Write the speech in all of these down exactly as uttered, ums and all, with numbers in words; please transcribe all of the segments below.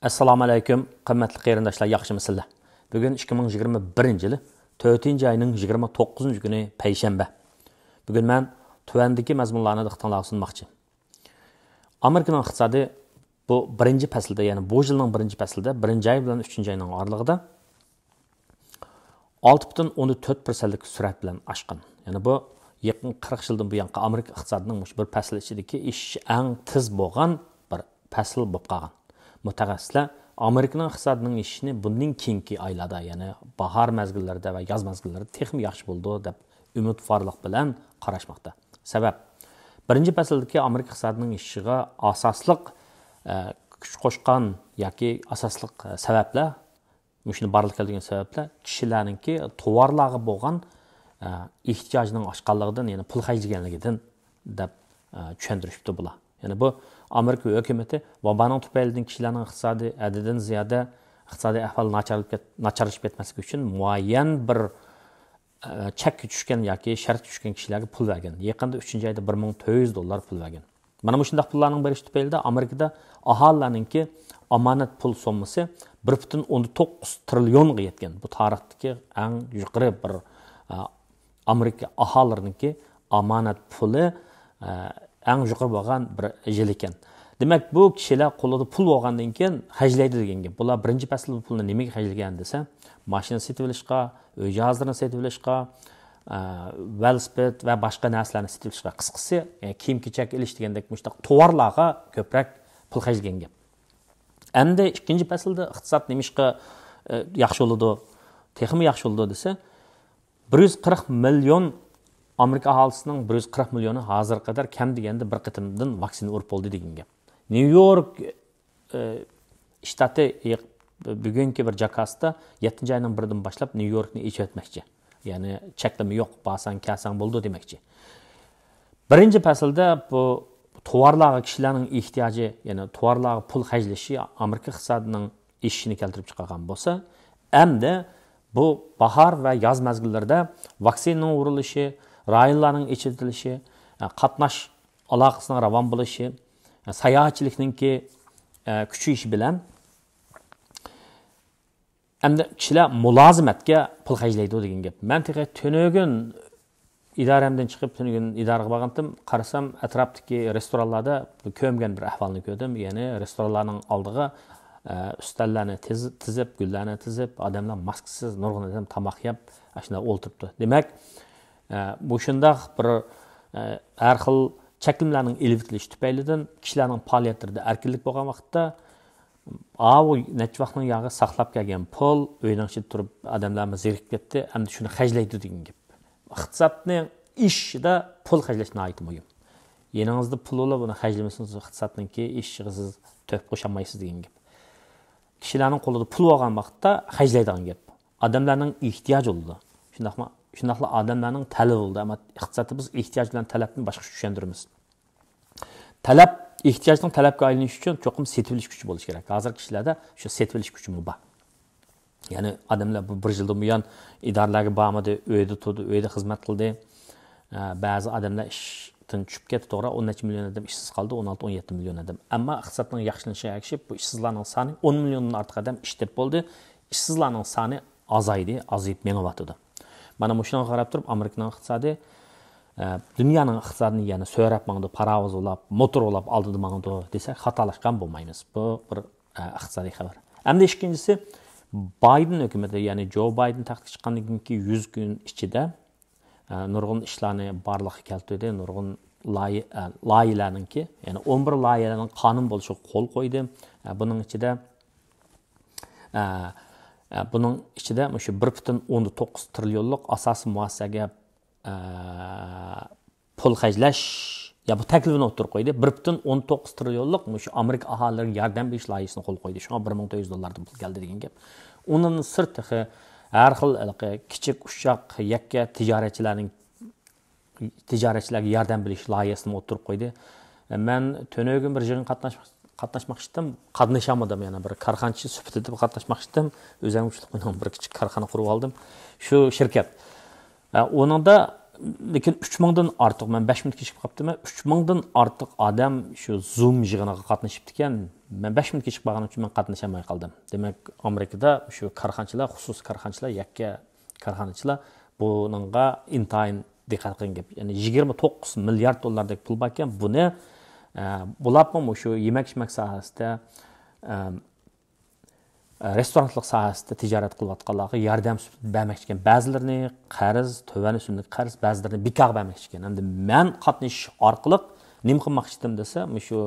ئەسسالامۇ ئەلەيكۇم، قىممەتلىك قېرىنداشلار، ياخشىمۇسىلەر؟ بۈگۈن ئىككى مىڭ يىگىرمە بىرىنچى يىلى تۆتىنچى ئاينىڭ يىگىرمە توققۇزىنچى كۈنى، پەيشەنبە. بۈگۈن مەن تۆۋەندىكى مەزمۇنلارنى دىققىتىڭلارغا سۇنماقچى. ئامېرىكىنىڭ ئىقتىسادى بۇ بىرىنچى پەسىلدە، يەنى بۇ يىلنىڭ بىرىنچى پەسلىدە، بىرىنچى ئاي بىلەن ئۈچىنچى ئاينىڭ ئارىلىقىدا ئالتە پۈتۈن ئوندىن تۆت پىرسەنتلىك سۈرئەت بىلەن ئاشقان. يەنى بۇ يېقىنقى قىرىق يىلدىن بۇيانقى ئامېرىكا ئىقتىسادىنىڭ مۇشۇ بىر پەسىل ئىچىدىكى ئېشىشى ئەڭ تېز بولغان بىر پەسىل بولۇپ قالغان. مۇتەخەسسىسلەر ئامېرىكىنىڭ ئىقتىسادىنىڭ ئېشىشىنى بۇندىن كېيىنكى ئايلاردا، يەنى باھار مەزگىللىرىدە ۋە ياز مەزگىللىرىدە تېخىمۇ ياخشى بولىدۇ دەپ ئۈمىدۋارلىق بىلەن قاراشماقتا. سەۋەب، بىرىنچى پەسىلدىكى ئامېرىكا ئىقتىسادىنىڭ ئېشىشىغا ئاساسلىق، ئە، كۈچ قوشقان ياكى ئاساسلىق، ئە، سەۋەبلەر، مۇشۇنى بارلىققا كەلتۈرگەن سەۋەبلەر كىشىلەرنىڭكى توۋارلارغا بولغان، ئە، ئېھتىياجىنىڭ ئاشقانلىقىدىن، يەنى پۇل خەجلىگەنلىكىدىن دەپ، ئە، چۈشەندۈرۈشۈپتۇ بۇلار. يەنى بۇ ئامېرىكا ھۆكۈمىتى ۋابانىڭ تۈپەيلىدىن كىشىلەرنىڭ ئىقتىسادىي ھەددىدىن زىيادە ئىقتىسادىي ئەھۋالى ناچارلىشىپ كەت-، ناچارلىشىپ كەتمەسلىكى ئۈچۈن مۇئەييەن بىر، ئە، چەككە چۈشكەن ياكى شەرتكە چۈشكەن كىشىلەرگە پۇل بەرگەن. يېقىندا ئۈچىنچى ئايدا بىر مىڭ تۆت يۈز دوللار پۇل بەرگەن. مانا مۇشۇنداق پۇللارنىڭ بېرىش تۈپەيلىدە ئامېرىكىدا ئاھالىلەرنىڭكى ئامانەت پۇل سوممىسى بىر پۈتۈن ئوندىن توققۇز ترىليونغا يەتكەن. بۇ تارىختىكى ئەڭ يۇقىرى بىر، ئە، ئامېرىكا ئاھالىلىرىنىڭكى ئامانەت پۇلى، ئە، ئەڭ يۇقىرى بولغان بىر يىل ئىكەن. دېمەك، بۇ كىشىلەر قولىدا پۇل بولغاندىن كېيىن خەجلەيدۇ دېگەن گەپ. بۇلار بىرىنچى پەسىلدە بۇ پۇلنى نېمىگە خەجلىگەن دېسە، ماشىنا سېتىۋېلىشقا، ئۆي جاھازلىرىنى سېتىۋېلىشقا، ئە، ۋېلىسىپىت ۋە باشقا نەرسىلەرنى سېتىۋېلىشقا، قىسقىسى، ئە، كىيىم-كېچەك ئېلىش دېگەندەك مۇشۇنداق توۋارلارغا كۆپرەك پۇل خەجلىگەن گەپ. ئەمدى ئىككىنچى پەسىلدە ئىقتىساد نېمىشقا، ئە، ياخشى بولىدۇ، تېخىمۇ ياخشى بولىدۇ دېسە، بىر يۈز قىرىق مىليون، ئامېرىكا ئاھالىسىنىڭ بىر يۈز قىرىق مىليونى ھازىرغا قەدەر كەم دېگەندە بىر قېتىمدىن ۋاكسىنا ئۇرۇپ بولدى دېگەن گەپ. نيۇ يورك، ئە، شتاتى يېق-، بۈگۈنكى بىر زاكازدا يەتتىنچى ئاينىڭ بىرىدىن باشلاپ نيۇ يوركنى ئېچىۋەتمەكچى. يەنى چەكلىمە يوق، بارساڭ كەلسەڭ بولىدۇ دېمەكچى. بىرىنچى پەسىلدە بۇ توۋارلارغا كىشىلەرنىڭ ئېھتىياجى، يەنى توۋارلارغا پۇل خەجلىشى ئامېرىكا ئىقتىسادىنىڭ ئېشىشىنى كەلتۈرۈپ چىقارغان بولسا، ئەمدى بۇ باھار ۋە ياز مەزگىللىرىدە ۋاكسىنىنىڭ ئۇرۇلۇشى، رايونلارنىڭ ئېچىۋېتىلىشى، قاتناش ئالاقىسىنىڭ راۋان بولۇشى، ساياھەتچىلىكنىڭكى، ئە، كۈچىيىشى بىلەن ئەمدى كىشىلەر مۇلازىمەتكە پۇل خەجلەيدۇ دېگەن گەپ. مەن تېخى تۈنۈگۈن ئىدارەمدىن چىقىپ، تۈنۈگۈن ئىدارىگە بارغانتىم، قارىسام، ئەتراپتىكى رېستورانلاردا كۆمگەن بىر ئەھۋالنى كۆردۈم. يەنى رېستورانلارنىڭ ئالدىغا، ئە، ئۈستەللەرنى تىز-، تىزىپ، گۈللەرنى تىزىپ، ئادەملەر ماسكىسىز، نۇرغۇن ئادەم تاماق يەپ، ئاشۇنداق ئولتۇرۇپتۇ. دېمەك، ئە، مۇشۇنداق بىر، ئە، ھەر خىل چەكلىمىلەرنىڭ ئېلىۋېتىلىشى تۈپەيلىدىن كىشىلەرنىڭ پائالىيەتلىرىدە ئەركىنلىك بولغان ۋاقىتتا، ئاۋۇ نەچچە ۋاقىتنىڭ ياغى ساقلاپ كەلگەن پۇل ئۆينىڭ ئىچىدە تۇرۇپ ئادەملەرمۇ زېرىكىپ كەتتى، ئەمدى شۇنى خەجلەيدۇ دېگەن گەپ. ئىقتىسادنىڭ ئېشىشىدا پۇل خەجلەش ناھايىتى مۇھىم. يېنىڭىزدا پۇل بولۇپ، ئۇنى خەجلىمىسىڭىز، ئىقتىسادنىڭكى ئېشىشىغا سىز تۆھپە قوشالمايسىز دېگەن گەپ. كىشىلەرنىڭ قولىدا پۇل بولغان ۋاقىتتا خەجلەيدىغان گەپ. ئادەملەرنىڭ ئېھتىياجى بولىدۇ. شۇنداقمۇ؟ شۇنداقلا ئادەملەرنىڭ تەلىپى بولىدۇ. ئەمما ئىقتىسادتا بىز ئېھتىياج بىلەن تەلەپنى باشقىچە چۈشەندۈرىمىز. تەلەپ، ئېھتىياجنىڭ تەلەپكە ئايلىنىشى ئۈچۈن چوقۇم سېتىۋېلىش كۈچى بولۇشى كېرەك. ھازىرقى كىشىلەردە شۇ سېتىۋېلىش كۈچىمۇ بار. يەنى ئادەملەر بۇ بىر يىلدىن بۇيان ئىدارىلەرگە بارمىدى، ئۆيدە تۇردى، ئۆيدە خىزمەت قىلدى. ئە، بەزى ئادەملەر ئىشتىن چۈشۈپ كەتتى، توغرا، ئون نەچچە مىليون ئادەم ئىشسىز قالدى، ئون ئالتە، ئون يەتتە مىليون ئادەم. ئەمما ئىقتىسادنىڭ ياخشىلىنىشىغا ئەگىشىپ، بۇ ئىشسىزلارنىڭ سانى ئون مىليوندىن ئارتۇق ئادەم ئىش تېپىپ بولدى. ئىشسىزلارنىڭ سانى ئازايدى، ئازىيىپ مېڭىۋاتىدۇ. مانا مۇشۇنىڭغا قاراپ تۇرۇپ، ئامېرىكىنىڭ ئىقتىسادى، ئە، دۇنيانىڭ ئىقتىسادىنى يەنە سۆرەپ ماڭىدۇ، پاراۋۇز بولاپ، موتور بولاپ ئالدىدا ماڭىدۇ دېسەك، خاتالاشقان بولمايمىز. بۇ بىر، ئە، ئىقتىسادىي خەۋەر. ئەمدى ئىككىنچىسى، بايدېن ھۆكۈمىتى، يەنى جو بايدېن تەختكە چىققاندىن كېيىنكى يۈز كۈن ئىچىدە، ئە، نۇرغۇن ئىشلارنى بارلىققا كەلتۈردى، نۇرغۇن لايىھ-، ئە، لايىھەلەرنىڭكى، يەنى ئون بىر لايىھەنىڭ قانۇن بولۇشىغا قول قويدى. ئە، بۇنىڭ ئىچىدە، ئە، ئە، بۇنىڭ ئىچىدە مۇشۇ بىر پۈتۈن ئوندىن توققۇز ترىليونلۇق ئاساسىي مۇئەسسەگە، ئە، پۇل خەجلەش، يا، بۇ تەكلىپىنى ئوتتۇرىغا قويدى. بىر پۈتۈن ئوندىن توققۇز ترىليونلۇق مۇشۇ ئامېرىكا ئاھالىلىرىگە ياردەم بېرىش لايىھىسىنى قول قويدى. شۇڭا بىر مىڭ تۆت يۈز دوللاردىن پۇل كەلدى دېگەن گەپ. ئۇنىڭدىن سىرت تېخى ھەر خىل ھېلىقى كىچىك ئۇششاق يەككە تىجارەتچىلەرنىڭ، تىجارەتچىلەرگە ياردەم بېرىش لايىھىسىنى ئوتتۇرىغا قويدى. مەن تۈنۈگۈن بىر يىغىنغا قاتناش-، قاتناشماقچىدىم. قاتنىشالمىدىم، يەنە بىر كارخانىچى سۈپىتىدە قاتناشماقچىدىم. ئۆزۈم شۇ بىر كىچىك كارخانا قۇرۇپ ئالدىم. شۇ شىركەت. ئە، ئۇنىڭدا لېكىن ئۈچ مىڭدىن ئارتۇق، مەن بەش مىنۇت كېچىكىپ قاپتىمەن، ئۈچ مىڭدىن ئارتۇق ئادەم شۇ زۇم يىغىنىغا قاتنىشىپتىكەن. مەن بەش مىنۇت كېچىكىپ بارغىنىم ئۈچۈن مەن قاتنىشالماي قالدىم. دېمەك، ئامېرىكىدا شۇ كارخانىچىلار، خۇسۇسىي كارخانىچىلار، يەككە كارخانىچىلار بۇنىڭغا ئىنتايىن دىققەت قىلغان گەپ. يەنى يىگىرمە توققۇز مىليارد دوللاردەك پۇل باركەن، بۇنى، ئە، بولۇپمۇ مۇشۇ يېمەك-ئىچمەك ساھەسىدە، ئە، رېستورانلىق ساھەسىدە تىجارەت قىلىۋاتقانلارغا ياردەم سۈپىتىدە بەرمەكچى ئىكەن. بەزىلىرىنى قەرز، تۆۋەن ئۆسۈملۈك قەرز، بەزىلىرىنى بىكارغا بەرمەكچى ئىكەن. ئەمدى مەن قاتنىشىش ئارقىلىق نېمە قىلماقچىدىم دېسە، مۇشۇ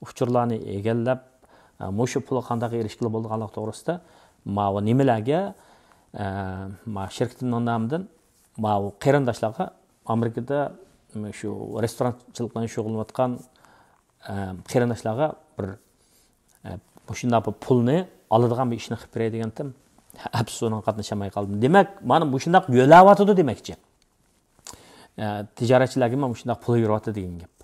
ئۇچۇرلارنى ئىگىلەپ، مۇشۇ پۇلغا قانداق ئېرىشكىلى بولىدىغانلىقى توغرىسىدا ماۋۇ نېمىلەرگە، ما شىركىتىمنىڭ نامىدىن ماۋۇ قېرىنداشلارغا، ئامېرىكىدا شۇ رېستورانچىلىق بىلەن شۇغۇللىنىۋاتقان ئە، قېرىنداشلارغا بىر، ئە، مۇشۇنداق بىر پۇلنى ئالىدىغان بىر ئىشنى قىلىپ بېرەي دېگەنتىم. ئەپسۇس، ئۇنىڭغا قاتنىشالماي قالدىم. دېمەك، مانا مۇشۇنداق يۆلەۋاتىدۇ دېمەكچى. ئە، تىجارەتچىلەرگە مانا مۇشۇنداق پۇل يۈرۈۋاتىدۇ دېگەن گەپ.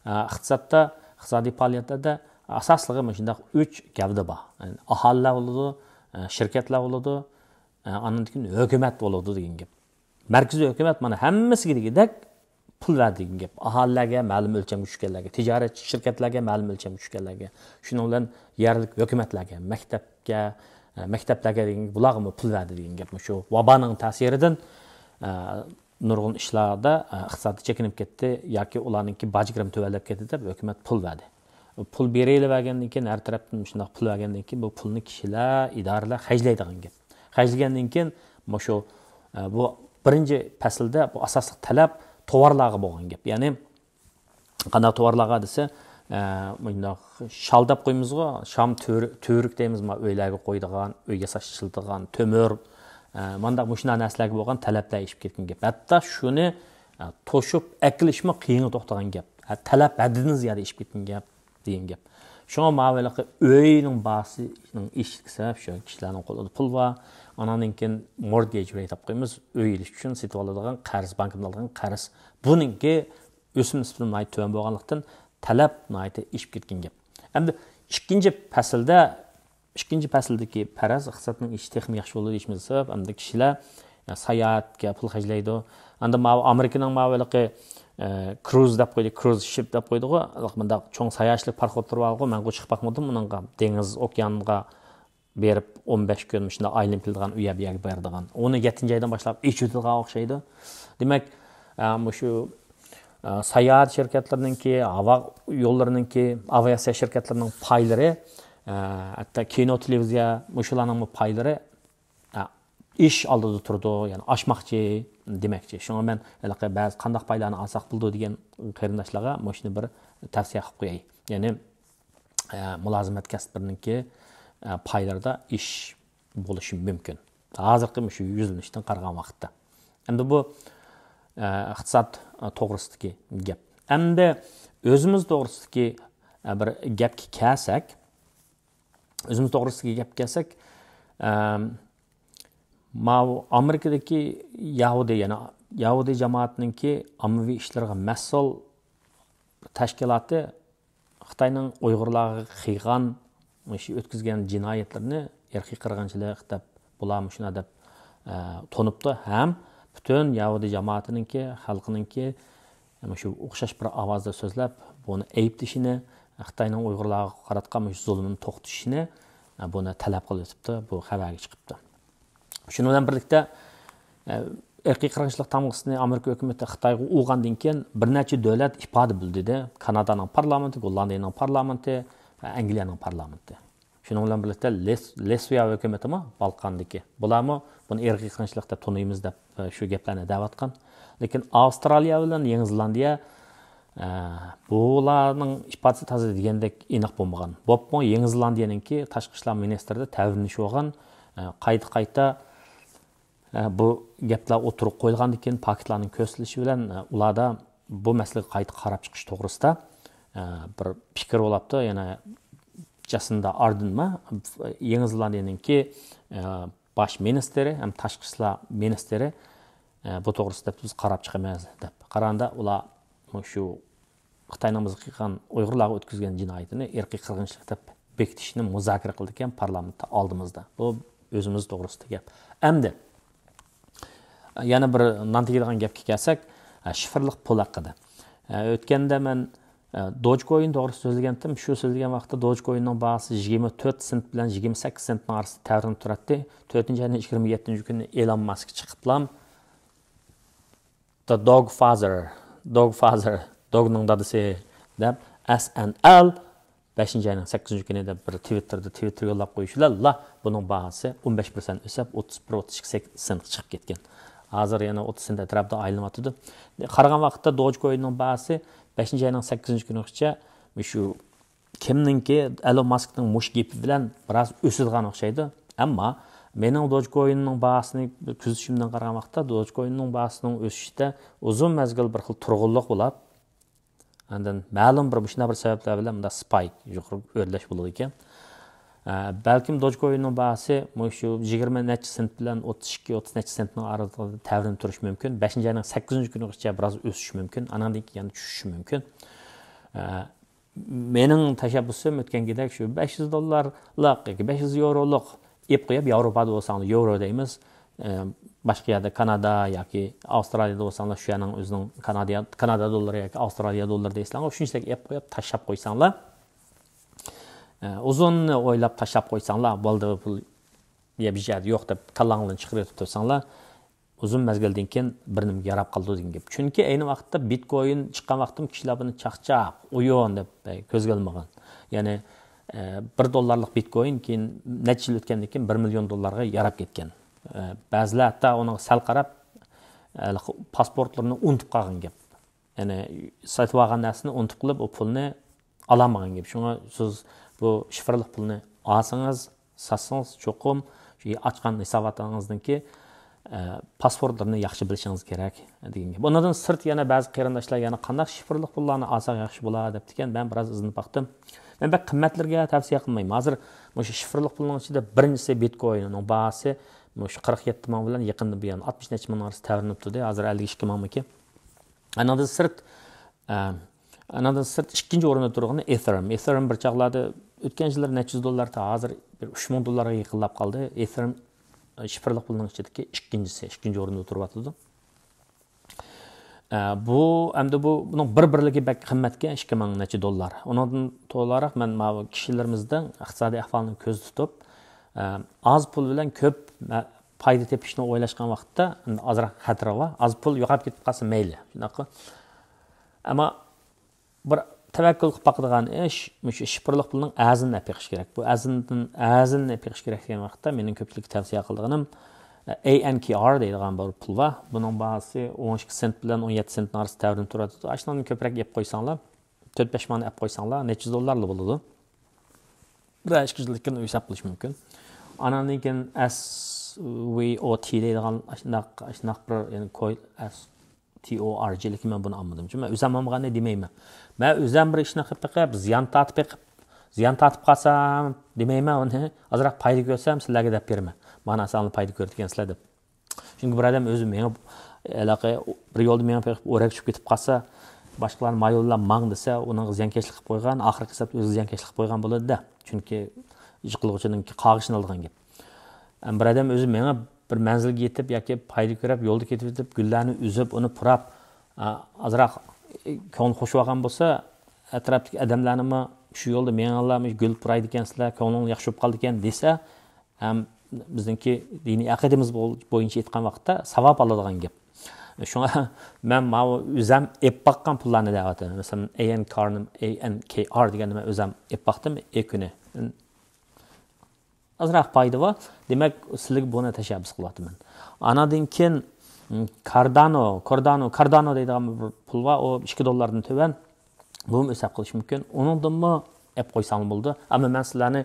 ئە، ئىقتىسادتا، ئىقتىسادىي پائالىيەتلەردە ئاساسلىقى مۇشۇنداق ئۈچ گەۋدە بار. يەنى ئاھالىلەر بولىدۇ، ئە، شىركەتلەر بولىدۇ، ئە، ئاندىن كېيىن ھۆكۈمەت بولىدۇ دېگەن گەپ. مەركىزىي ھۆكۈمەت مانا ھەممىسىگە دېگۈدەك پۇل بەردى دېگەن گەپ. ئاھالىلەرگە مەلۇم ئۆلچەمگە چۈشكەنلەرگە، تىجارەت شىركەتلەرگە مەلۇم ئۆلچەمگە چۈشكەنلەرگە، شۇنىڭ بىلەن يەرلىك ھۆكۈمەتلەرگە، مەكتەپكە، ئە، مەكتەپلەرگە دېگەن، بۇلارغىمۇ پۇل بەردى دېگەن گەپ. مۇشۇ ۋابانىڭ تەسىرىدىن، ئە، نۇرغۇن ئىشلاردا، ئە، ئىقتىسادى چېكىنىپ كەتتى ياكى ئۇلارنىڭكى باج كىرىمى تۆۋەنلەپ كەتتى دەپ ھۆكۈمەت پۇل بەردى. پۇل بېرىلىۋەرگەندىن كېيىن، ھەر تەرەپتىن مۇشۇنداق پۇل بەرگەندىن كېيىن، بۇ پۇلنى كىشىلەر، ئىدارىلەر خەجلەيدىغان گەپ. خەجلىگەندىن كېيىن، مۇشۇ، ئە، بۇ بىرىنچى پەسىلدە بۇ ئاساسلىق تەلەپ توۋارلارغا بولغان گەپ. يەنى قانداق توۋارلارغا دېسە، ئە، مۇنداق شال دەپ قويىمىزغۇ، شام، تۈۋرۈك، تۈۋرۈك دەيمىز، ما ئۆيلەرگە قويىدىغان، ئۆي ياساشتا ئىشلىتىدىغان تۆمۈر، ئە، مانداق مۇشۇنداق نەرسىلەرگە بولغان تەلەپلەر ئېشىپ كەتكەن گەپ. ھەتتا شۇنى، ئە، توشۇپ ئەكېلىشمۇ قىيىنغا توختىغان گەپ. ھە، تەلەپ ھەددىدىن زىيادە ئېشىپ كەتكەن گەپ دېگەن گەپ. شۇڭا ماۋۇ ھېلىقى ئۆينىڭ باھاسىنىڭ ئېشىشلىكى سەۋەب شۇ، كىشىلەرنىڭ قولىدا پۇل بار. ئاناندىن كېيىن مورتگېج رېيت دەپ قويىمىز، ئۆي ئېلىش ئۈچۈن سېتىۋالىدىغان قەرز، بانكىدىن ئالغان قەرز. بۇنىڭكى ئۆسۈم نىسبىتى ناھايىتى تۆۋەن بولغانلىقتىن، تەلەپ ناھايىتى ئېشىپ كەتكەن گەپ. ئەمدى ئىككىنچى پەسىلدە، ئىككىنچى پەسىلدىكى پەرەز، ئىقتىسادنىڭ ئېشىشى تېخىمۇ ياخشى بولىدۇ دېيىشىمىز سەۋەب، ئەمدى كىشىلەر، يا، ساياھەتكە پۇل خەجلەيدۇ. ئەمدى ماۋۇ ئامېرىكىنىڭ ماۋۇ ھېلىقى، ئە، كروز دەپ قويدى، كروز شىپ دەپ قويدىغۇ، مۇنداق چوڭ ساياھەتچىلىك پاراخوتلىرى بارغۇ، مەنغۇ چىقىپ باقمىدىم ئۇنىڭغا. دېڭىز، ئوكيانغا بېرىپ ئون بەش كۈن مۇشۇنداق ئايلىنىپ كېلىدىغان، ئۇ يەر بۇ يەرگە بېرىدىغان. ئۇنى يەتتىنچى ئايدىن باشلاپ ئېچىۋېتىدىغان ئوخشايدۇ. دېمەك، ئە، مۇشۇ، ئە، ساياھەت شىركەتلىرىنىڭكى، ھاۋا يوللىرىنىڭكى، ئاۋىئاتسىيە شىركەتلىرىنىڭ پايلىرى، ئە، ھەتتا كىنو، تېلېۋىزىيە، مۇشۇلارنىڭمۇ پايلىرى، ئە، ئېشىش ئالدىدا تۇرىدۇ، يەنى ئاشماقچى دېمەكچى. شۇڭا مەن ھېلىقى بەزى قانداق پايلارنى ئالساق بولىدۇ دېگەن قېرىنداشلارغا مۇشۇنى بىر تەۋسىيە قىلىپ قوياي. يەنى، ئە، مۇلازىمەت كەسىپلىرىنىڭكى، ئە، پايلىرىدا ئېشىش بولۇشى مۇمكىن. ھازىرقى مۇشۇ يۈزلىنىشتىن قارىغان ۋاقىتتا. ئەمدى بۇ، ئە، ئىقتىساد، ئە، توغرىسىدىكى گەپ. ئەمدى ئۆزىمىز توغرىسىدىكى، ئە، بىر گەپكە كەلسەك، ئۆزىمىز توغرىسىدىكى گەپكە كەلسەك، ئەم، ماۋۇ ئامېرىكىدىكى يەھۇدىي، يەنى يەھۇدىي جامائەتنىڭكى ئاممىۋى ئىشلىرىغا مەسئۇل تەشكىلاتى خىتاينىڭ ئۇيغۇرلارغا قىلغان، مۇشۇ ئۆتكۈزگەن جىنايەتلىرىنى ئىرقىي قىرغىنچىلىق دەپ، بۇلار مۇشۇنداق دەپ، ئە، تونۇپتۇ ھەم پۈتۈن يەھۇدىي جامائىتىنىڭكى، خەلقىنىڭكى مۇشۇ ئوخشاش بىر ئاۋازدا سۆزلەپ، بۇنى ئەيىبلىشىنى، خىتاينىڭ ئۇيغۇرلارغا قاراتقان مۇشۇ زۇلۇمىنى توختىتىشىنى، ئە، بۇنى تەلەپ قىلىۋېتىپتۇ، بۇ خەۋەرگە چىقىپتۇ. شۇنىڭ بىلەن بىرلىكتە، ئە، ئىرقىي قىرغىنچىلىق تامغىسىنى ئامېرىكا ھۆكۈمىتى خىتايغا ئۇرغاندىن كېيىن، بىر نەچچە دۆلەت ئىپادە بىلدۈردى. كانادانىڭ پارلامېنتى، گوللاندىيەنىڭ پارلامېنتى ۋە ئەنگلىيەنىڭ پارلامېنتى. شۇنىڭ بىلەن بىرلىكتە، لىت-، لىتۋىيە ھۆكۈمىتىمۇ بالقاندىكى، بۇلارمۇ بۇنى ئىرقىي قىرغىنچىلىق دەپ تونۇيمىز دەپ، ئە، شۇ گەپلەرنى دەۋاتقان. لېكىن ئاۋسترالىيە بىلەن يېڭى زېلاندىيە، ئە، بۇلارنىڭ ئىپادىسى تازا دېگەندەك ئېنىق بولمىغان. بولۇپمۇ يېڭى زېلاندىيەنىڭكى تاشقى ئىشلار مىنىستىرىدا تەۋرىنىش بولغان، ئە، قايتا-قايتا، ئە، بۇ گەپلەر ئوتتۇرىغا قويۇلغاندىن كېيىن، پاكىتلارنىڭ كۆرسىتىلىشى بىلەن، ئە، ئۇلاردا بۇ مەسىلىگە قايتا قاراپ چىقىش توغرىسىدا، ئە، بىر پىكىر بولاپتۇ. يەنە جاسىندا ئاردېنما، يېڭى زېلاندىيەنىڭكى، ئە، باش مىنىستىرى ھەم تاشقى ئىشلار مىنىستىرى، ئە، بۇ توغرىسىدا بىز قاراپ چىقىمىز دەپ قارىغاندا، ئۇلار مۇشۇ خىتاينىڭ بىزگە قىلغان، ئۇيغۇرلارغا ئۆتكۈزگەن جىنايىتىنى ئىرقىي قىرغىنچىلىق دەپ بېكىتىشنى مۇزاكىرە قىلىدىكەن پارلامېنتتا ئالدىمىزدا. بۇ ئۆزىمىز توغرىسىدا گەپ. ئەمدى يەنە بىر نان تېگىدىغان گەپكە كەلسەك، ھە، شىفىرلىق پۇل ھەققىدە. ھە، ئۆتكەندە مەن، ھە، دوجكوين توغرىسىدا سۆزلىگەنتىم. شۇ سۆزلىگەن ۋاقىتتا دوجكويننىڭ باھاسى يىگىرمە تۆت سېنت بىلەن يىگىرمە سەككىز سېنتنىڭ ئارىسىدا تەۋرىنىپ تۇراتتى. تۆتىنچى ئاينىڭ يىگىرمە يەتتىنچى كۈنى ئېلون ماسك چىقىپلا، The Dog Father، Dog Father، دوگنىڭ دادىسى دەپ، S N L، بەشىنچى ئاينىڭ سەككىزىنچى كۈنى دەپ بىر تىۋىتتېردا، تىۋىتتېر يوللاپ قويۇشى بىلەنلا بۇنىڭ باھاسى ئون بەش پىرسەنت ئۆسۈپ، ئوتتۇز بىر، ئوتتۇز ئىككى سېنتقا چىقىپ كەتكەن. ھازىر يەنە ئوتتۇز سېنت ئەتراپىدا ئايلىنىۋاتىدۇ. قارىغان ۋاقىتتا دوجكويننىڭ باھاسى بەشىنچى ئاينىڭ سەككىزىنچى كۈنىگىچە مۇشۇ كىمنىڭكى، ئېلون ماسكنىڭ مۇشۇ گېپى بىلەن بىراز ئۆسىدىغان ئوخشايدۇ. ئەمما مېنىڭ دوجكويننىڭ باھاسىنى كۆزىتىشىمدىن قارىغان ۋاقىتتا، دوجكويننىڭ باھاسىنىڭ ئۆسۈشىدە ئۇزۇن مەزگىل بىر خىل تۇرغۇنلۇق بولۇپ، ئاندىن مەلۇم بىر مۇشۇنداق بىر سەۋەبلەر بىلەن مۇنداق سپايك، يۇقىرى ئۆرلەش بولىدىكەن. ئە، بەلكىم دوجكويننىڭ باھاسى مۇشۇ يىگىرمە نەچچە سېنت بىلەن ئوتتۇز ئىككى، ئوتتۇز نەچچە سېنتنىڭ ئارىلىقىدا تەۋرىنىپ تۇرۇشى مۇمكىن. بەشىنچى ئاينىڭ سەككىزىنچى كۈنىگىچە بىراز ئۆسۈشى مۇمكىن. ئاناندىن كېيىن يەنە چۈشۈشى مۇمكىن. ئە، مېنىڭ تەشەببۇسۇم ئۆتكەنكىدەك شۇ بەش يۈز دوللارلىق ياكى بەش يۈز يورولۇق ئېلىپ قويۇپ، ياۋروپادا بولساڭلار يورو دەيمىز، ئە، باشقا يەردە كانادا ياكى ئاۋسترالىيادا بولساڭلار شۇ يەرنىڭ ئۆزىنىڭ كانادىيە، كانادا دوللىرى ياكى ئاۋسترالىيە دوللىرى دەيسىلەرغۇ، شۇنچىلىك ئېلىپ قويۇپ تاشلاپ قويساڭلار، ئە، ئۇزۇن ئويلاپ تاشلاپ قويساڭلار، بولدى، بۇ پۇل يا بىر يەردە يوق دەپ كاللاڭلاردىن چىقىرىۋېتىپ تۇرساڭلار، ئۇزۇن مەزگىلدىن كېيىن بىر نېمىگە ياراپ قالىدۇ دېگەن گەپ. چۈنكى ئەينى ۋاقىتتا بىتكوين چىققان ۋاقىتتىمۇ كىشىلەر بۇنى چاقچاق، ئويۇن دەپ كۆزگە ئالمىغان. يەنى، ئە، بىر دوللارلىق بىتكوين كېيىن نەچچە يىل ئۆتكەندىن كېيىن بىر مىليون دوللارغا ياراپ كەتكەن. ئە، بەزىلەر ھەتتا ئۇنىڭغا سەل قاراپ، ئە، پاسپورتلىرىنى ئۇنتۇپ قالغان گەپ. يەنى سېتىۋالغان نەرسىنى ئۇنتۇپ قېلىپ، ئۇ پۇلنى ئالالمىغان گەپ. شۇڭا سىز بۇ شىفىرلىق پۇلنى ئالسىڭىز، ساتسىڭىز، چوقۇم شۇ ئاچقان ھېساباتىڭىزنىڭكى، ئە، پاسپورتلىرىنى ياخشى بىلىشىڭىز كېرەك دېگەن گەپ. ئۇنىڭدىن سىرت يەنە بەزى قېرىنداشلار يەنە قانداق شىفىرلىق پۇللارنى ئالساق ياخشى بولار دەپتىكەن. مەن بىراز ئىزدىنىپ باقتىم. مەن بەك قىممەتلىرىگە تەۋسىيە قىلمايمەن. ھازىر مۇشۇ شىفىرلىق پۇلنىڭ ئىچىدە بىرىنچىسى بىتكوين، ئۇنىڭ باھاسى مۇشۇ قىرىق يەتتە مىڭ بىلەن يېقىندا بۇيان ئاتمىش نەچچە مىڭ ئارىسىدا تەۋرىنىپ تۇردى. ھازىر ئەللىك ئىككى مىڭمىكى. ئانىڭدىن سىرت، ئە، ئانىڭدىن سىرت ئىككىنچى ئورۇندا تۇرغىنى ئېثېرىم. ئېثېرىم بىر چاغلاردا ئۆتكەن يىللار نەچچە يۈز دوللار، تا ھازىر بىر ئۈچ مىڭ دوللارغا يېقىنلاپ قالدى. ئېثېرىم، ئە، شىفىرلىق پۇلنىڭ ئىچىدىكى ئىككىنچىسى، ئىككىنچى ئورۇندا تۇرۇۋاتىدۇ. ئە، بۇ، ئەمدى بۇ، بۇنىڭ بىر بىرلىكى بەك قىممەتكەن، ئىككى مىڭ نەچچە دوللار. ئۇنىڭدىن تولىراق مەن ماۋۇ كىشىلىرىمىزنىڭ ئىقتىسادىي ئەھۋالىنى كۆزدە تۇتۇپ، ئە، ئاز پۇل بىلەن كۆپ مە-، پايدا تېپىشنى ئويلاشقان ۋاقىتتا ئازراق خەتىرى بار. ئاز پۇل يوقاپ كېتىپ قالسا مەيلى، شۇنداققۇ؟ ئەمما بىر تەۋەككۈل قىلىپ باقىدىغان ئىش، مۇشۇ شىفىرلىق پۇلنىڭ ئەرزىنىنى ئېلىپ بېقىش كېرەك. بۇ ئەرزىنىدىن، ئەرزىنىنى ئېلىپ بېقىش كېرەك دېگەن ۋاقىتتا مېنىڭ كۆپچىلىككە تەۋسىيە قىلىدىغىنىم، ئە، A N K R دەيدىغان بىر پۇل بار. بۇنىڭ باھاسى ئون ئىككى سېنت بىلەن ئون يەتتە سېنتنىڭ ئارىسىدا تەۋرىنىپ تۇراتتى. ئاشۇنىڭدىن كۆپرەك ئېلىپ قويساڭلار، تۆت بەش ماڭنى ئېلىپ قويساڭلار، نەچچە يۈز دوللارلا بولىدۇ. بىر ئىككى يىلدىن كېيىن ھېساب قىلىش مۇمكىن. ئاناندىن كېيىن S V O T دەيدىغان ئاشۇنداق، ئاشۇنداق بىر، يەنى كوين، S T O R G، لېكىن مەن بۇنى ئالمىدىم. چۈنكى مەن ئۆزۈم ئالمىغاننى دېمەيمەن. مەن ئۆزۈم بىر ئىشنى قىلىپ بېقىپ، زىيان تارتىپ بېقىپ، زىيان تارتىپ قالسام دېمەيمەن ئۇنى. ئازراق پايدا كۆرسەم، سىلەرگە دەپ بېرىمەن. مانا سىلەر پايدا كۆرىدىكەنسىلەر دەپ. چۈنكى بىر ئادەم ئۆزى مېڭىپ، ھېلىقى بىر يولدا مېڭىپ بېقىپ ئورەك چۈشۈپ كېتىپ قالسا، باشقىلار ما يول بىلەن ماڭ دېسە، ئۇنىڭغا زىيانكەشلىك قىلىپ قويغان، ئاخىرقى ھېسابتا ئۆزىگە زىيانكەشلىك قىلىپ قويغان بولىدۇ-دە. چۈنكى يىقىلغۇچىنىڭكى قاغىشىنى ئالىدىغان گەپ. ئەمما بىر ئادەم ئۆزى مېڭىپ، بىر مەنزىلگە يېتىپ ياكى پايدا كۆرۈپ، يولدا كېتىۋېتىپ، گۈللەرنى ئۈزۈپ، ئۇنى پۇراپ، ئا، ئازراق، ئە، كۆڭۈل خوش بولغان بولسا، ئەتراپتىكى ئادەملەرنىمۇ شۇ يولدا مېڭىڭلار، مۇشۇ گۈل پۇرايدىكەنسىلەر، كۆڭلۈڭلار ياخشى بولۇپ قالىدىكەن دېسە، ھەم بىزنىڭكى دىنىي ئەقىدىمىز بول-، بويىچە ئېيتقان ۋاقىتتا ساۋاب ئالىدىغان گەپ. شۇڭا مەن ماۋۇ ئۆزەم ئېپ باققان پۇللارنى دەۋاتىمەن. مەسىلەن، A N K R نى، A N K R دېگەننى مەن ئۆزەم ئېپ باقتىم، ئېكۈنى. ئازراق پايدا بار. دېمەك، سىلەرگە بۇنى تەشەببۇس قىلىۋاتىمەن. ئاناندىن كېيىن، م، كاردانو، كوردانو، كاردانو دەيدىغان بىر پۇل بار، ئۇ ئىككى دوللاردىن تۆۋەن. بۇمۇ ھېساب قىلىش مۇمكىن. ئۇنىڭدىنمۇ ئېپ قويساڭلار بولىدۇ. ئەمما مەن سىلەرنى،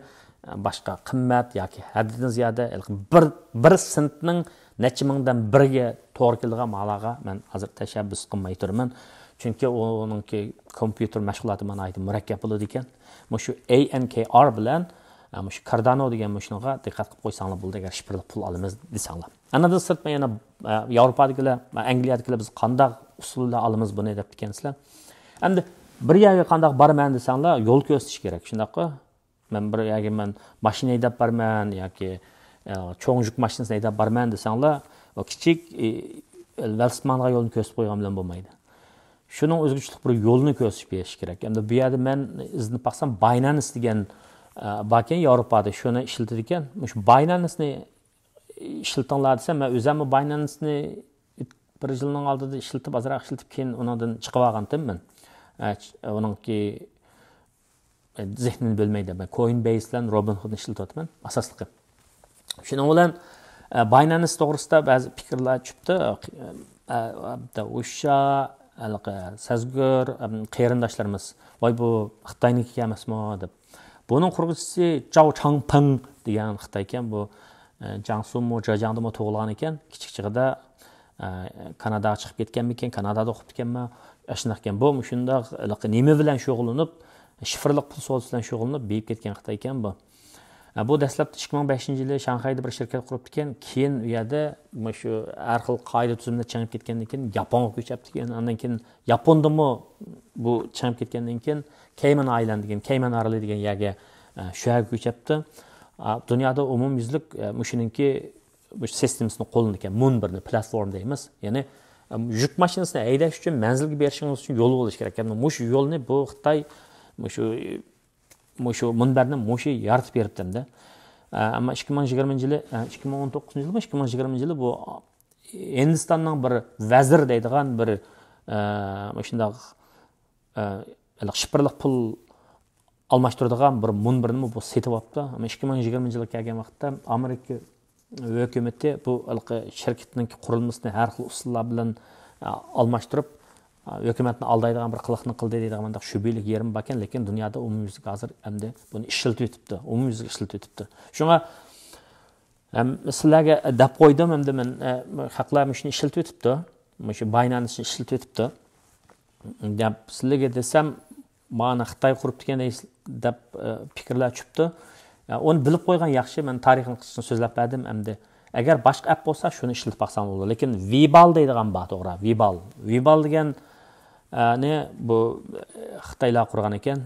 ئە، باشقا قىممەت ياكى ھەددىدىن زىيادە، ھېلىقى بىر، بىر سېنتنىڭ نەچچە مىڭدىن بىرىگە توغرا كېلىدىغان ماھالارغا مەن ھازىر تەشەببۇس قىلماي تۇرىمەن. چۈنكى ئۇنىڭكى كومپيۇتېر مەشغۇلاتى مانا ناھايىتى مۇرەككەپ بولىدىكەن. مۇشۇ A N K R بىلەن، ئە، مۇشۇ كاردانو دېگەن مۇشۇنىڭغا دىققەت قىلىپ قويساڭلار بولىدۇ، ئەگەر شىفىرلىق پۇل ئالىمىز دېسەڭلار. ئانىڭدىن سىرت، مەن يەنە، ئە، ياۋروپادىكىلەر، ئە، ئەنگلىيەدىكىلەر بىز قانداق ئۇسۇل بىلەن ئالىمىز بۇنى دەپتىكەنسىلەر. ئەمدى بىر يەرگە قانداق بارىمەن دېسەڭلار، يول كۆرسىتىش كېرەك، شۇنداققۇ؟ مەن بىر يەرگە مەن ماشىنا ھەيدەپ بارىمەن ياكى، ئە، چوڭ يۈك ماشىنىسىنى ھەيدەپ بارىمەن دېسەڭلار، ئۇ كىچىك، ئى، ۋېلىسىپىتمانغا يولنى كۆرسىتىپ قويغان بىلەن بولمايدۇ. شۇنىڭ ئۆزگىچىلىك بىر يولنى كۆرسىتىپ بېرىش كېرەك. ئەمدى بۇ يەردە مەن ئىزدىنىپ باقسام، باينانس دېگەن، ئە، باركەن، ياۋروپادا شۇنى ئىشلىتىدىكەن. مۇشۇ باينانسنى ئىشلىتىڭلار دېسەم، مەن ئۆزۈممۇ باينانسنى بىر يىلنىڭ ئالدىدا ئىشلىتىپ، ئازراق ئىشلىتىپ، كېيىن ئۇنىڭدىن چىقىۋالغانتىم مەن. ئە، چ-، ئۇنىڭكى، ئە، زېھنىنى بۆلمەي دەپ، مەن كوينبەيس بىلەن روبىنخۇدنى ئىشلىتىۋاتىمەن ئاساسلىقى. شۇنىڭ بىلەن، ئە، باينانس توغرىسىدا بەزى پىكىرلەر چۈشتى. ئە، ئە، ئۇششا، ھېلىقى سەزگۈر، ئەم، قېرىنداشلىرىمىز، ۋاي، بۇ خىتاينىڭكى ئەمەسمۇ دەپ. بۇنىڭ قۇرغۇچىسى چاۋ چاڭپىڭ دېگەن خىتاي ئىكەن. بۇ، ئە، جياڭسۇمۇ، جېجياڭدىمۇ تۇغۇلغان ئىكەن. كىچىك چېغىدا، ئە، كاناداغا چىقىپ كەتكەنمىكىن، كانادادا ئوقۇپتىكەنمۇ، ئاشۇنداق ئىكەن. بۇ مۇشۇنداق ھېلىقى نېمە بىلەن شۇغۇللىنىپ، شىفىرلىق پۇل سودىسى بىلەن شۇغۇللىنىپ بېيىپ كەتكەن خىتاي ئىكەن بۇ. ئە، بۇ دەسلەپتە ئىككى مىڭ بەشىنچى يىلى شاڭخەيدە بىر شىركەت قۇرۇپتىكەن. كېيىن ئۇ يەردە مۇشۇ ھەر خىل قائىدە تۈزۈمدە چىڭىپ كەتكەندىن كېيىن ياپونغا كۆچۈپتىكەن. ئاندىن كېيىن ياپوندىمۇ بۇ چىڭىپ كەتكەندىن كېيىن كەيمەن ئايلاند دېگەن، كەيمەن ئارىلى دېگەن يەرگە، ئە، شۇ يەرگە كۆچۈپتۇ. ئا، دۇنيادا ئومۇميۈزلۈك، ئە، مۇشۇنىڭكى، مۇشۇ سىستېمىسىنى قوللىنىدىكەن، مۇنبىرنى، پلاتفورما دەيمىز. يەنى، ئە، يۈك ماشىنىسىنى ھەيدەش ئۈچۈن، مەنزىلگە بېرىشىڭىز ئۈچۈن يول بولۇشى كېرەك. يەنى مۇشۇ يولنى بۇ خىتاي، مۇشۇ مۇشۇ مۇنبەرنى مۇشۇ يارىتىپ بېرىپتىمدە. ئە، ئەمما ئىككى مىڭ يىگىرمىنچى يىلى، ئە، ئىككى مىڭ ئون توققۇزىنچى يىلىمۇ، ئىككى مىڭ يىگىرمىنچى يىلى بۇ ھىندىستاننىڭ بىر ۋەزىر دەيدىغان بىر، ئە، مۇشۇنداق، ئە، شىفىرلىق پۇل ئالماشتۇرىدىغان بىر مۇنبىرنىمۇ بۇ سېتىۋاپتۇ. ئەمما ئىككى مىڭ يىگىرمىنچى يىلغا كەلگەن ۋاقىتتا ئامېرىكا ھۆكۈمىتى بۇ ھېلىقى شىركەتنىڭكى قۇرۇلمىسىنى ھەر خىل ئۇسۇللار بىلەن، ئە، ئالماشتۇرۇپ، ئە، ھۆكۈمەتنى ئالدايدىغان بىر قىلىقنى قىلدى دەيدىغان مۇنداق شۈبھىلىك يېرىم باركەن، لېكىن دۇنيادا ئومۇميۈزلۈك ھازىر ئەمدى بۇنى ئىشلىتىۋېتىپتۇ، ئومۇميۈزلۈك ئىشلىتىۋېتىپتۇ. شۇڭا، ئەم، سىلەرگە دەپ قويدۇم ئەمدى مەن، ئە، خەقلەر مۇشۇنى ئىشلىتىۋېتىپتۇ، مۇشۇ باينانسنى ئىشلىتىۋېتىپتۇ دەپ سىلەرگە دېسەم، مانا خىتاي قۇرۇپتىكەن دەيسىز دەپ، ئە، پىكىرلەر چۈشۈپتۇ. ئە، ئۇنى بىلىپ قويغان ياخشى، مەن تارىخىنى قىسقىچە سۆزلەپ بەردىم ئەمدى. ئەگەر باشقا ئەپ بولسا، شۇنى ئىشلىتىپ باقساڭ بولىدۇ. لېكىن ۋىبال دەيدىغان بار، توغرا، ۋىبال. ۋىبال دېگەن، ئە، نى بۇ، ئە، خىتايلار قۇرغان ئىكەن.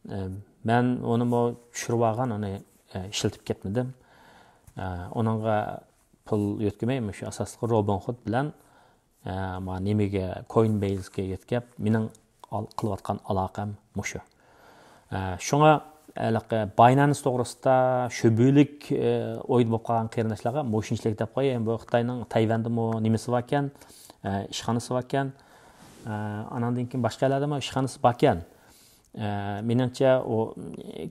ئە، مەن ئۇنىمۇ چۈشۈرۈپ ئالغان، ئۇنى، ئە، ئىشلىتىپ كەتمىدىم. ئە، ئۇنىڭغا پۇل يۆتكىمەي، مۇشۇ ئاساسلىقى روبىنخۇد بىلەن ئە، ما نېمىگە، كوينبەيسكە يۆتكەپ، مېنىڭ ئال-، قىلىۋاتقان ئالاقەم مۇشۇ. ئە، شۇڭا، ھېلىقى باينانس توغرىسىدا شۈبھىلىك، ئە، ئويدا بولۇپ قالغان قېرىنداشلارغا مۇشۇنچىلىك دەپ قوياي، بۇ خىتاينىڭ تەيۋەندىمۇ نېمىسى باركەن، ئە، ئىشخانىسى باركەن، ئە، ئاناندىن كېيىن باشقا يەرلەردىمۇ ئىشخانىسى باركەن. ئە، مېنىڭچە، ئۇ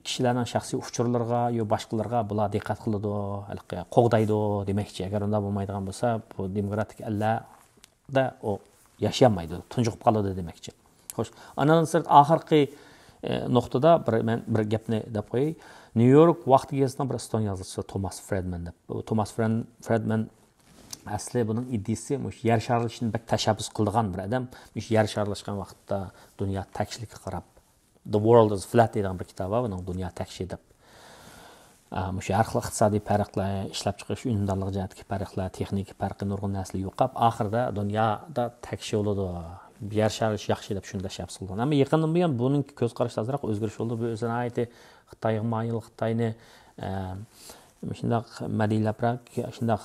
كىشىلەرنىڭ شەخسىي ئۇچۇرلىرىغا يا باشقىلىرىغا بۇلار دىققەت قىلىدۇ، ھېلىقى قوغدايدۇ دېمەكچى. ئەگەر ئۇنداق بولمايدىغان بولسا، بۇ دېموكراتىك ئەللەردە ئۇ ياشىيالمايدۇ، تۇنجۇقۇپ قالىدۇ دېمەكچى. خوش، ئانىڭدىن سىرت ئاخىرقى، ئە، نۇقتىدا بىر، مەن بىر گەپنى دەپ قوياي. نيۇ يورك ۋاقتى گېزىتىنىڭ بىر ئىستون يازغۇچىسى توماس فرېدمان دەپ. بۇ توماس فرېن-، فرېدمان ئەسلى بۇنىڭ ئىدىيىسى مۇشۇ يەر شارلىشىشنى بەك تەشەببۇس قىلىدىغان بىر ئادەم. مۇشۇ يەر شارلاشقان ۋاقىتتا دۇنيا تەكشىلىككە قاراپ، The World is Flat دەيدىغان بىر كىتابى بار بۇنىڭ، دۇنيا تەكشى دەپ. ئا، مۇشۇ ھەر خىل ئىقتىسادىي پەرقلەر، ئىشلەپچىقىرىش ئۈنۈمدارلىقى جەھەتتىكى پەرقلەر، تېخنىكا پەرقى، نۇرغۇن نەرسىلەر يوقاپ، ئاخىرىدا دۇنيادا تەكشى بولىدۇ، يەر شارلىشىش ياخشى دەپ شۇنى تەشەببۇس قىلغان. ئەمما يېقىندىن بۇيان بۇنىڭكى كۆز قارىشىدا ئازراق ئۆزگىرىش بولدى. بۇ ئۆزى ناھايىتى خىتايغا مايىل، خىتاينى، ئە، مۇشۇنداق مەدھىيەلەپراق، شۇنداق،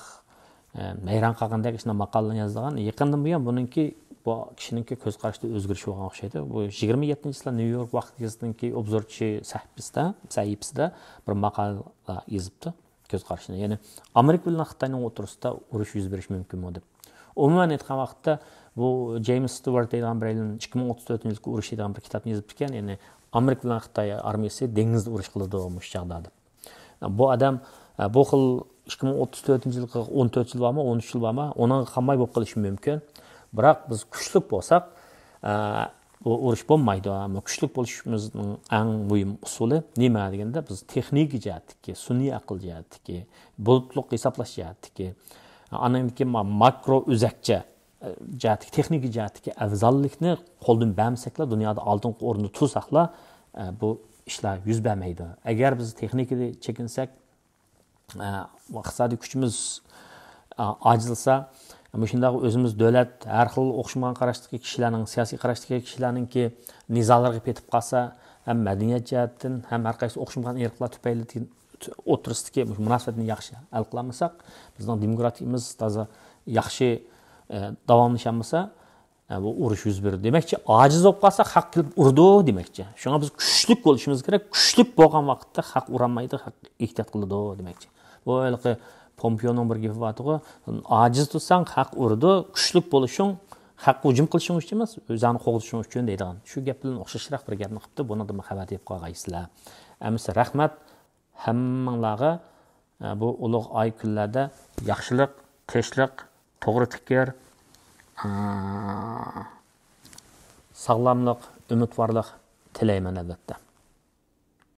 ئە، ھەيران قالغاندەك شۇنداق ماقالىلەرنى يازىدىغان. يېقىندىن بۇيان بۇنىڭكى، بۇ كىشىنىڭكى كۆز قارىشىدا ئۆزگىرىش بولغان ئوخشايدۇ. بۇ يىگىرمە يەتتىنچى يىلى نيۇ يورك ۋاقىت گېزىتىنىڭكى ئوبزورچى سەھىپىسىدە، سەھىپىسىدە بىر ماقالە يېزىپتۇ كۆز قارىشىنى. يەنى ئامېرىكا بىلەن خىتاينىڭ ئوتتۇرىسىدا ئۇرۇش يۈز بېرىشى مۇمكىنمۇ دەپ. ئومۇمەن ئېيتقان ۋاقىتتا بۇ جېيمس ستۇۋارت دەيدىغان بىرەيلەن ئىككى مىڭ ئوتتۇز تۆتىنچى يىلقى ئۇرۇش دەيدىغان بىر كىتابنى يېزىپتىكەن. يەنى ئامېرىكا بىلەن خىتاي ئارمىيىسى دېڭىزدا ئۇرۇش قىلىدۇ مۇشۇ چاغدا دەپ. بۇ ئادەم، ئە، بۇ خىل ئىككى مىڭ ئوتتۇز تۆتىنچى يىلغا ئون تۆت يىل بارمۇ، ئون ئۈچ يىل بارمۇ، ئۇنىڭغا قالماي بولۇپ قېلىشى مۇمكىن. بىراق بىز كۈچلۈك بولساق، ئە، بۇ ئۇرۇش بولمايدۇ. ئەمما كۈچلۈك بولۇشىمىزنىڭ ئەڭ مۇھىم ئۇسۇلى نېمە دېگەندە، بىز تېخنىكا جەھەتتىكى، سۈنئىي ئەقىل جەھەتتىكى، بۇلۇتلۇق ھېسابلاش جەھەتتىكى، ئاندىن كېيىن ما-، ماكرو ئۆزەكچە، ئە، جەھەتتىكى، تېخنىكا جەھەتتىكى ئەۋزەللىكنى قولدىن بەرمىسەكلا، دۇنيادا ئالدىنقى ئورۇندا تۇرساقلا، ئە، بۇ ئىشلار يۈز بەرمەيدۇ. ئەگەر بىز تېخنىكىدا چېكىنسەك، ئە، ئىقتىسادىي كۈچىمىز، ئە، ئاجىزلىسا، مۇشۇنداق ئۆزىمىز دۆلەت، ھەر خىل ئوخشىمىغان قاراشتىكى كىشىلەرنىڭ، سىياسىي قاراشتىكى كىشىلەرنىڭكى نىزالىرىغا پېتىپ قالسا، ھەم مەدەنىيەت جەھەتتىن، ھەم ھەر قايسى ئوخشىمىغان ئىرقلار تۈپەيلىدىن ئوتتۇرىسىدىكى مۇشۇ مۇناسىۋەتنى ياخشى ھەل قىلالمىساق، بىزنىڭ دېموكراتىيىمىز تازا ياخشى، داۋاملىشالمىسا، بۇ ئۇرۇش يۈز بېرىدۇ دېمەكچى. ئاجىز بولۇپ قالسا، خەق كېلىپ ئۇرىدۇ دېمەكچى. شۇڭا بىز كۈچلۈك بولۇشىمىز كېرەك. كۈچلۈك بولغان ۋاقىتتا خەق ئۇرالمايدۇ، خەق ئېھتىيات قىلىدۇ دېمەكچى. بۇ ھېلىقى پومپېيونىڭ بىر گېپى بارتىغۇ، ئاجىز تۇرساڭ، خەق ئۇرىدۇ، كۈچلۈك بولۇشۇڭ خەققە ھۇجۇم قىلىشىڭ ئۈچۈن ئەمەس، ئۆزۈڭنى قوغدىشىڭ ئۈچۈن دەيدىغان. شۇ گەپ بىلەن ئوخشاشراق بىر گەپنى قىپتۇ. بۇنىڭدىنمۇ خەۋەر تېپىپ قالغايسىلەر. ئەمىسە رەھمەت ھەممىڭلارغا. بۇ ئۇلۇغ ئاي كۈنلەردە ياخشىلىق، تىنچلىق، توغرا پىكىر، ساغلاملىق، ئۈمىدۋارلىق تىلەيمەن، ئەلۋەتتە.